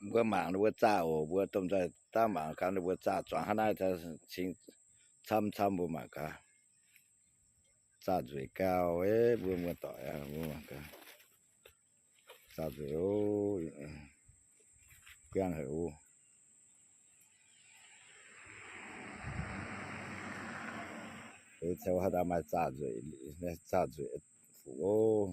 Mbuo mangc ninh mbuo zaah oc. Mbuo domh nzoih daav mangc gaax ninh mbuo zaah zuangx hnangv naaiv cingx camv camv mbuo mangc gaax. Zaah nzueic gau, mbuo muoz-doic, mbuo mangc gaax. Zaah nzueic, guangv haic oc. Zoux haaix dauh maaih zaah nzueic, zaah nzueic fuc oc.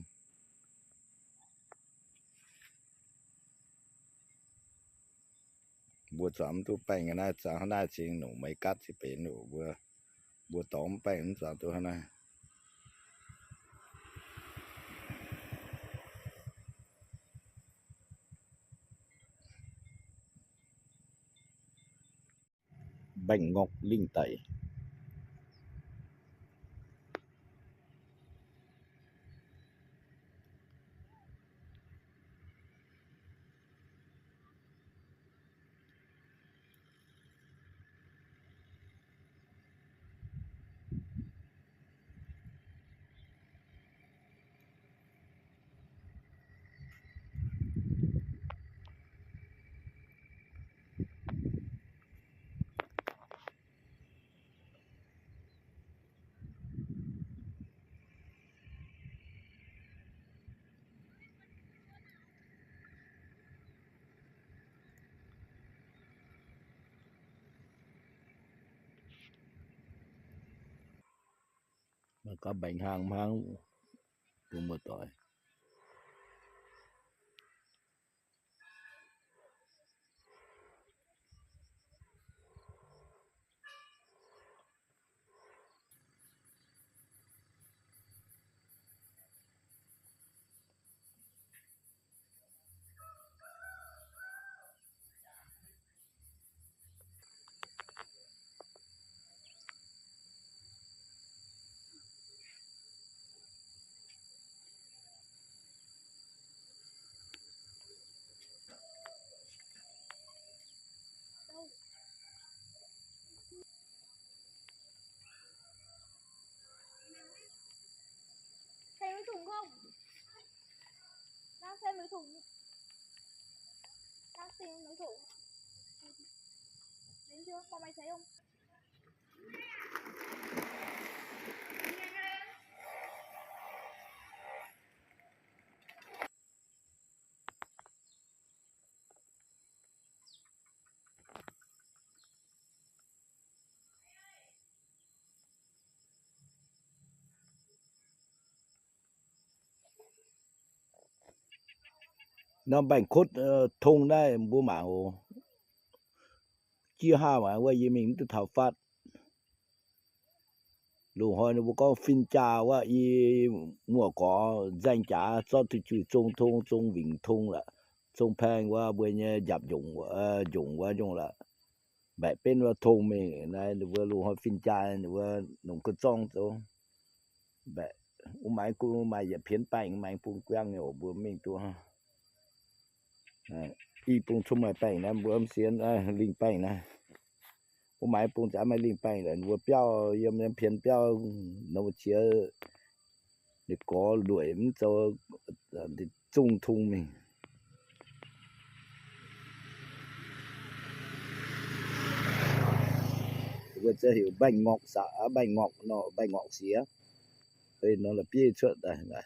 Mbuo zuangx mv duqv baengh naaiv, zuangx hnangv naaiv cingx nongc meix gaatv cingx benx oc. Mbuo, mbuo dorngx mv baengh mv zuangx duqv hnangv naaiv. Baengh ngorc lingh daic. Mangc gaax mbaengx hlang hmangv, mbuo muoz-doic. Thấy mấy thùng không? Đang xem mấy thùng. Đang xem mấy thùng. Đến chưa? Có máy sấy không? Norm mbaengx-kotv tong naaiv mbuo mangc oc. Jiex haav mangc wuov yie mingh mv duqv taux fatv. Loz-hnoi ninh mbuo gorngv fin-jaa wuov, i muoz gorx nzaeng jaax zorqv duqv juih zong tong, zong wingc tong la'zong paeng wuov mbuo nyei njapc njongc wuov njongc la'baeqc benv wuov tong mingh. Naaiv ninh mbuo loz-hnoi fin-jaa ninh mbuo longc ga'zorng zoux. Mbaeqc wuov maaiz gunv maaih yietc pienx baengh, maaih bung guangv nyei oc, mbuo mingh duqv i bung cong maaih baengh naaiv, mbuo mv sienx lingh baengh naaiv. Wuov maaiz bung zaqc maaih lingh baengh, mbuo biauv yiem pienx biauv nor, mbuo qiex ninh gorx lueic mv zoux, zungh tung mingh. Mbuo za'gengh heuc mbaengx-ngorqc, mbaengx-ngorqc nor, mbaengx-ngorqc siex. Nor la'bieiv cuotv daaih.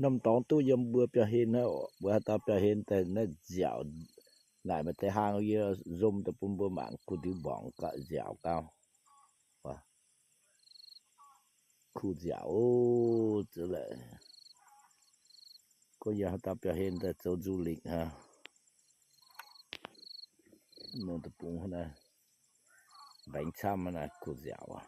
Norm dorngx duqv yiem mbuo biauv-hlen naaiv, mbuo haaix dauh biauv-hlen daaih naaiv nziaauc, naaic maaih deix hlang yie nzom daaih bun mbuo mangc, kuh ndiux mborngc gauh nziaauc gauh. Kuh nziaauc oc, za'gengh. Gorngv yie haaix dauh biauv-hlen daaih zoux du lịch hnangv. Nongh deic-bung hnangv naaiv, mbaengx camv hnangv naaiv, kuh nziaauc aqv.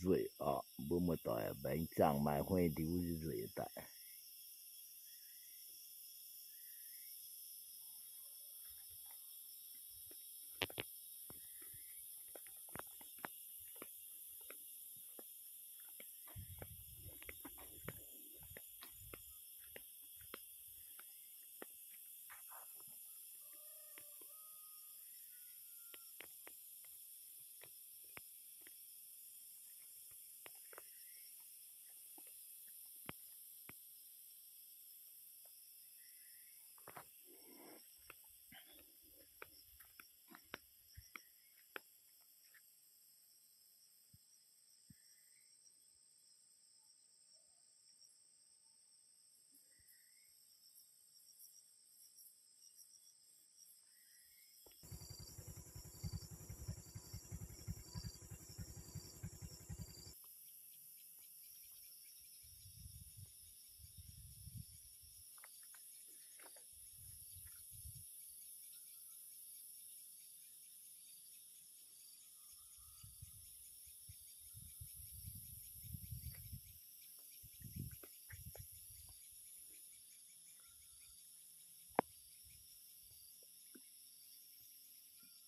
Nzueic orqc, mbuo muoz-doic, mbaengx zaangh maaih huei ndiux nzueic daic.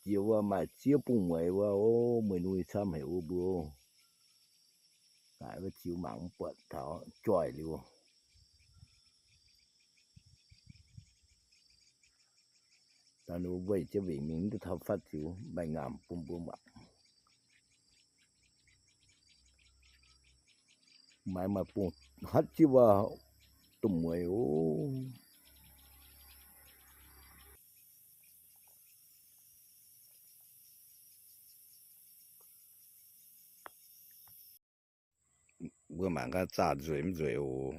Jiex wuov maaih ziex bung mueiz wuov, o, mueiz nui camv haic wuov mbuo. Naaic wuov ziux mangc mv buatc taux joih liuz. Daaih ninh mbuo weih jienv wingc mingh duqv taux fatv ziux maaih ngaamc bun mbuo mangc. Maaih maaih bung hatv jienv wuov, domh mueiz oc. Mbuo mangc gaax zaah nzueic mv nzueic oc.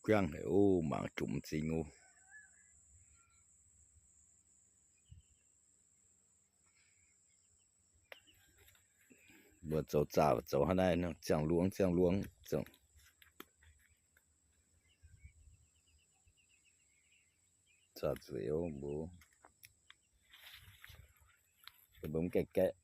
Guangv haic oc, mangc jomc m'zing oc. Mbuo zoux zaah zoux hnangv naaiv, ziangh luangz ziangh luangz zoux. Zaah nzueic oc mbuo. Mbuo mv gaeqv gaeqv.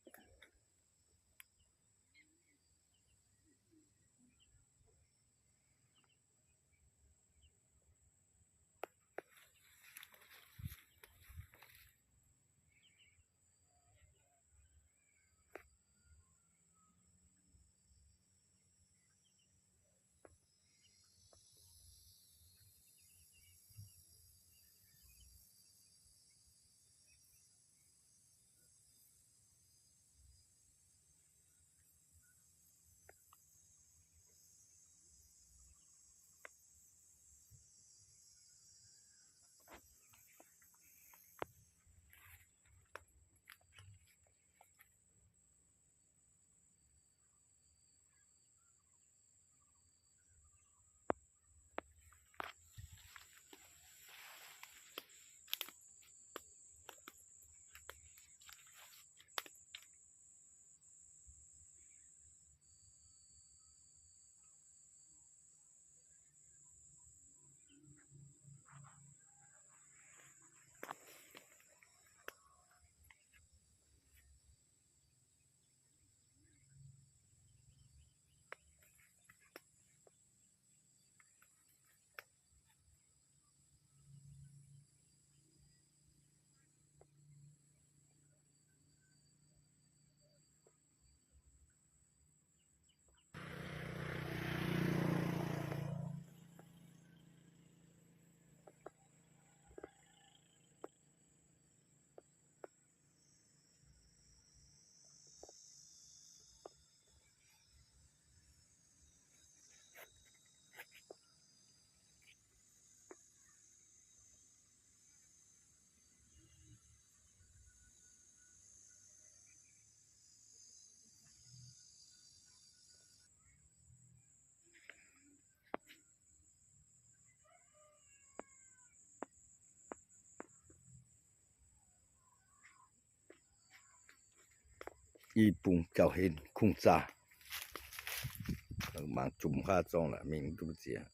I bung jauv-hlen kungx zaah. Mangc jomc haav zorng la'mingh duqv ziex.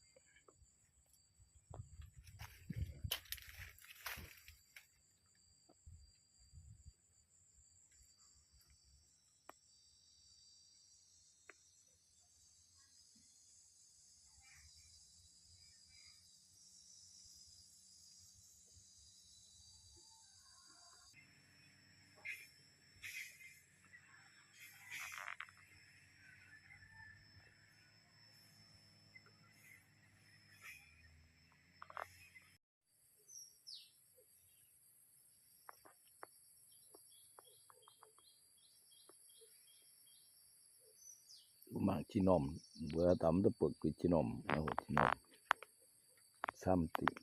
Mangc jienv normh, mbuo daaih mv duqv buatc gux jienv normh, jienv normh camv dingc.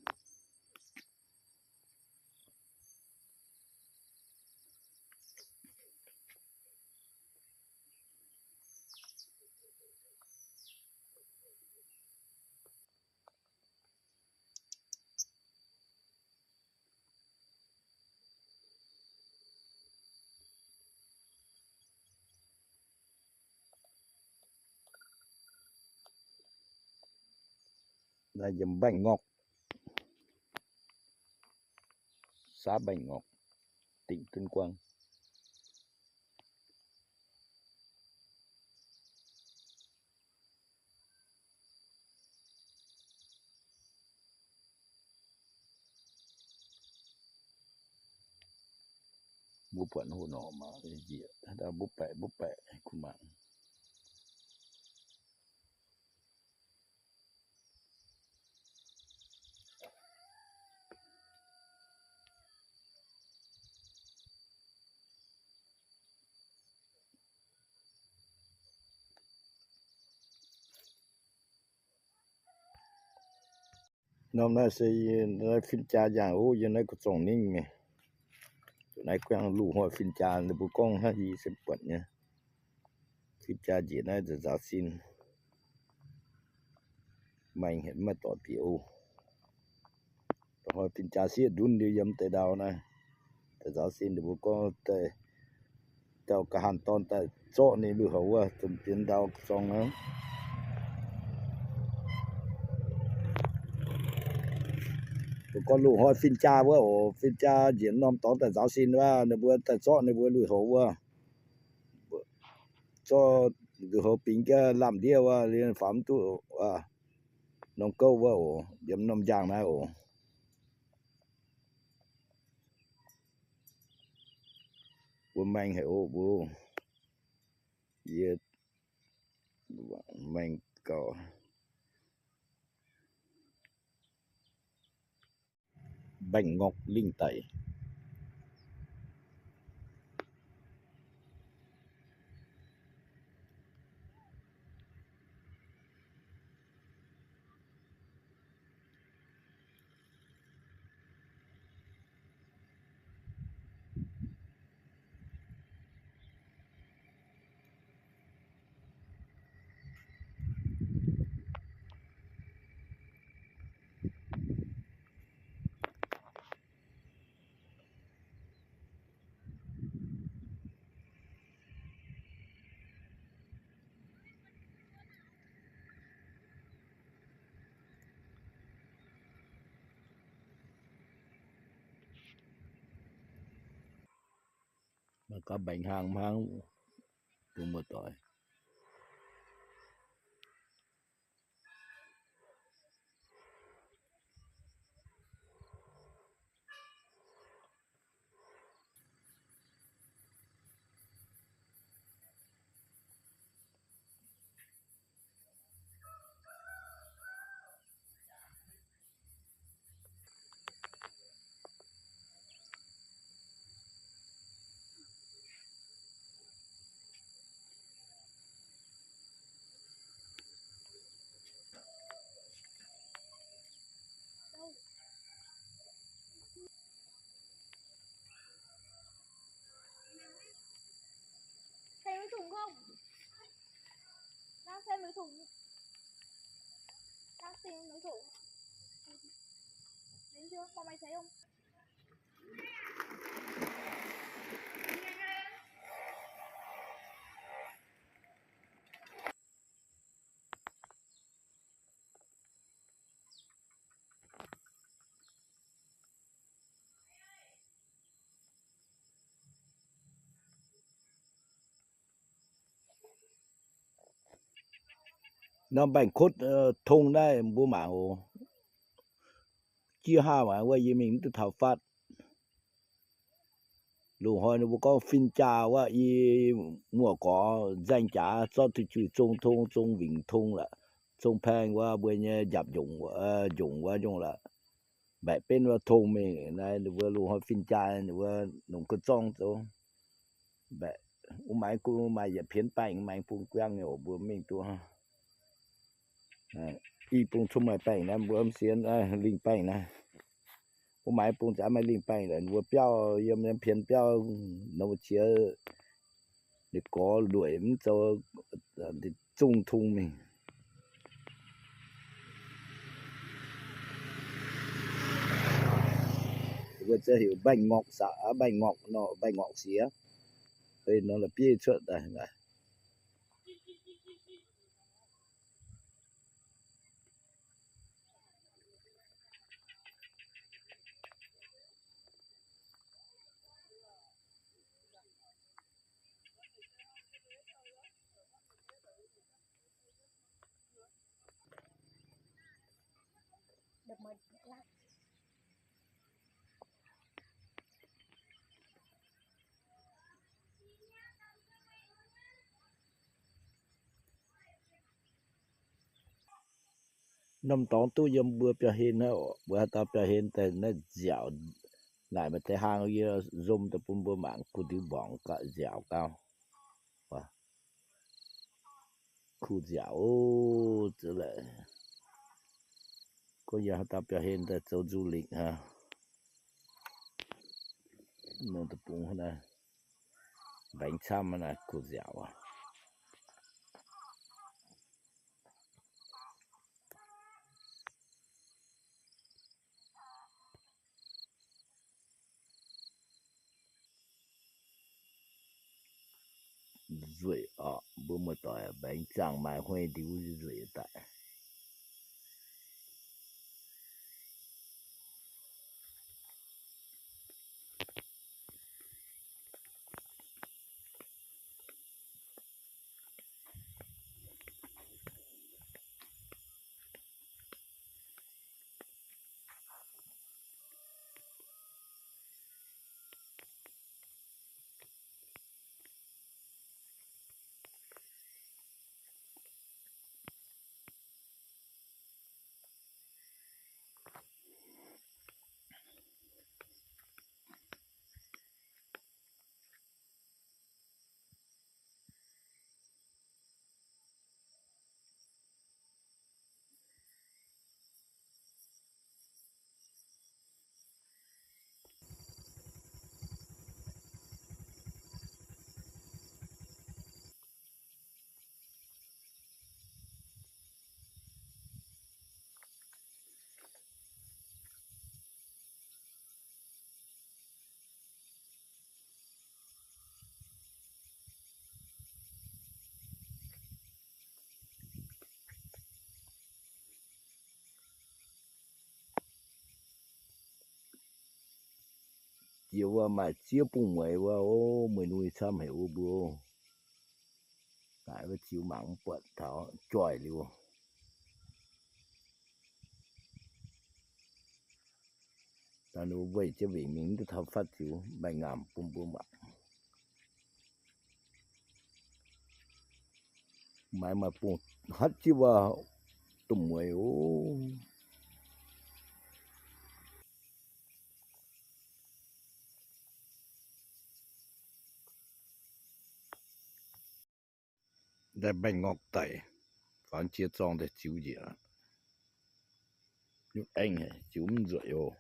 Naaiv yiem Mbaengx Ngorc, xã Mbaengx Ngorc, tỉnh Tuyên Quang. Mbuo buatc hoc nor mangc njiec, mbuo baeqc, mbuo baeqc kuh mangc. Norm naaiv se fin-jaa yangh oc, yiem naaiv gu'zorng ningv mingh. Naaiv guangc loz-hnoi fin-jaa, ninh mbuo gorngv hnangv yie se buatc nyei. Fin-jaa njiec naaiv nzaaux sin, maengx haic mv maaih doic bieqc oc. Hnoi fin-jaa sieqv ndunv liuz yiem deix ndau naaiv, daaih nzaaux sin ninh mbuo gorngv daaih, dauh ga'hanh dorn daaih zorqv ninh lui-houx wuov, zunc bienx ndau zorng aqv. Mbuo gorngv loz-hnoi fin-jaa wuov oc, fin-jaa njiec norm dorngx daaih nzaaux sin wuov, ninh mbuo daaih zorqv ninh mbuo lui-houx wuov, zorqv lui-houx bingx jienv lamh ndiev wuov, liemh faaux mv duqv norm gouv wuov oc, yiem norm njang naaiv oc. Mbuo maengx haic oc, mbuo, yie maengx gauh. Mbaengx Ngorc lingh daic. Mangc gaax mbaengx hlang hmangv, dongh muoz-doic. Thấy mấy thùng không? Đang xem mấy thùng. Đang tìm mấy thùng. Đến chưa? Bọn mày thấy không? Norm mbaengx-kotv, tong naaiv mbuo mangc oc. Jiex haav mangc wuov yie mingh mv duqv taux fatv. Loz-hnoi ninh mbuo gorngv fin-jaa wuov, i muoz-gorx nzaeng jaax zorqv duqv juih zong tong, zong wingc tong la'zong paeng wuov, mbuo nyei njapc njongc wuov njongc la'baeqc benv wuov tong mingh. Naaiv ninh mbuo loz-hnoi fin-jaa ninh mbuo longc ga'zorng zoux baeqc Wuov maaiz gu, maaih yietc pienx baengh, maaih bung guangv nyei oc, mbuo mingh duqv. I bung cong maaih baengh naaiv, mbuo m'sieqv lingh baengh naaiv. Wuov maaiz bung zaqc maaih lingh baengh, mbuo biauv yiem pienx biauv nor, mbuo qiex ninh gorx lueic mv zoux, zungh tung mingh. Mbuo za'gengh heuc mbaengx-ngorqc saqc, mbaengx-ngorqc nor, mbaengx-ngorqc siex. Nor la'bieiv cuotv daaih. Norm dorngx duqv yiem mbuo biauv-hlen naaiv, mbuo haaix dauh biauv-hlen daaih naaiv nziaauc, naaic maaih deix hlaang yie nzom daaih bun mbuo mangc, kuh ndiux mborngc gauh nziaauc gauh. Kuh nziaauc oc, za'gengh. Gorngv yie haaix dauh biauv-hlen daaih zoux du lịch hnangv. Nor deic-bung naaiv, mbaengx camv naaiv kuh nziaauc aqv. Nzueic orqc, mbuo muoz-doic, mbaengx zaangh maaih huei ndiux nzueic daic. Jiex wuov maaih ziex bung mueiz wuov, o, mueiz nui camv haic wuov mbuo. Naaic wuov ziux mangc mv buatc taux joih liuz. Daaih ninh weih jienv wingc mingh mv duqv taux fatv ziux, maaih ngaamc bun mbuo mangc. Maaiz maaih bung hatv jienv wuov, duqv mueiz oc. Daaih mbaengx-ngorqc daic, faaux jiex zorng daaih ziux njiec, nyutc aengv ziux mv nzueic oc.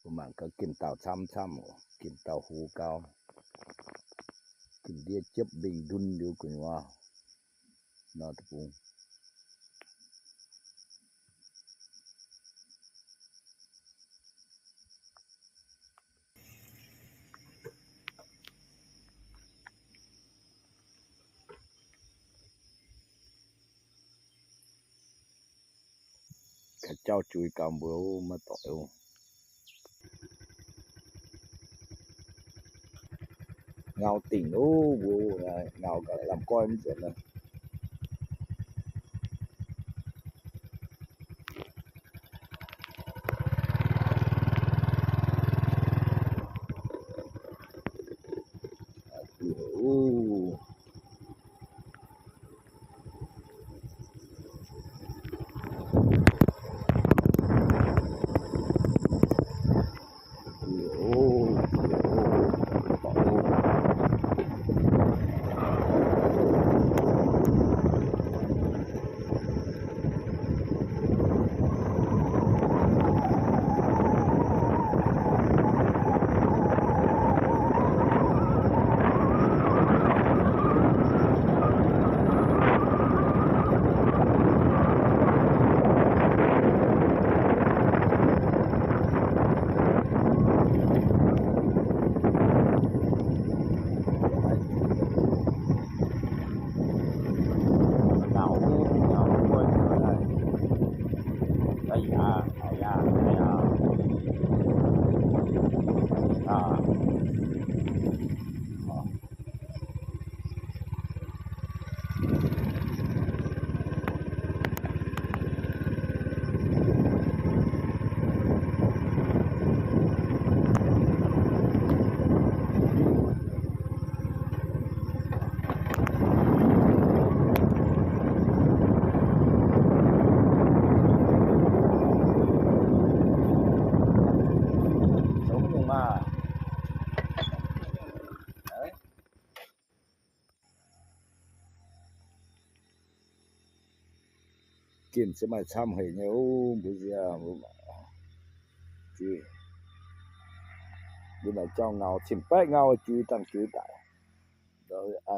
Mbuo mangc gaax, gimh dauh camv camv oc, gimh dauh huv gau, gimh ndiev jiepv mbing ndun liuz gu'nyuoz nor deic-bung. Ga'jauv juix gau mbuo maiv doic oc. Ngau dingc ov, mbuo ngau gaax lamh goiv nzuonx naaiv. Ginh se maaih camv haic nyei ov, mbuo nziex, mbuo maaih jauv ngau, cin-baeqv ngau juix dangh juix daic.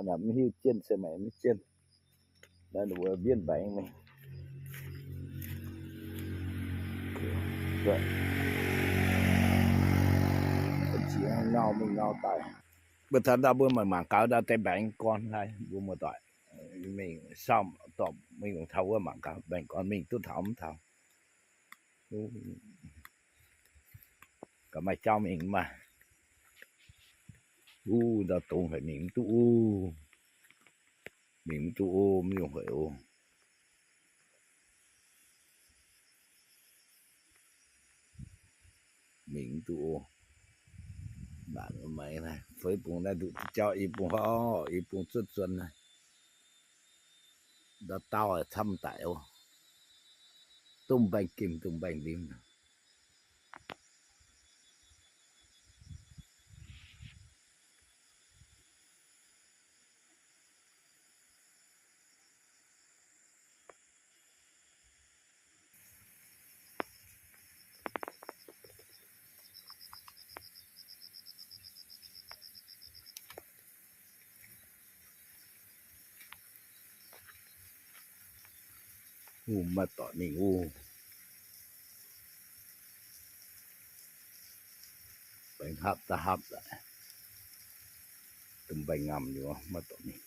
Mv hiuv jienv se maaih mv jienv. Naaiv ninh mbuo mbienv mbaengx mingh. Ngau mingh ngau daic. Mbuo taux ndau mbuo mangc mangc gaax ndau deix mbaengx gorn naaiv, mbuo muoz-doic mingh saauv dorh mingh taux wuov mangc gaax mbaengx gorn mingh duqv taux mv taux. Gaax maaih jauv mingh maah. Uv, ndau dungz haic mingh mv duqv uv. Mingh mv duqv uv, mv nyungc haic uv. Mingh mv duqv uv. Mangc maiv feix bung naaiv nduqc jauv i bung hov, i bung zuotv zuonx naaiv. Ndau dauh camv daic oc. Duqv mbaengx-gimh duqv mbaengx-limz. Uv, maiv dorh mingh uv. Baengh hapv daaih hapv daaih, domh mbaengx ngamh nyei, maiv dorh mingh.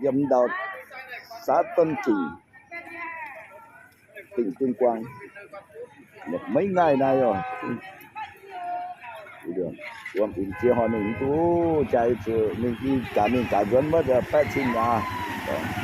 Yiem ndau xã Tân Chỉnh, tỉnh Tuyên Quang. Maiv ngaih naaiv oc. Wuom inh jiex horngh ninh mv duqv jaaix zuqc ninh i gaax mingh gaax nzuonx maiv baeqv cin aqv.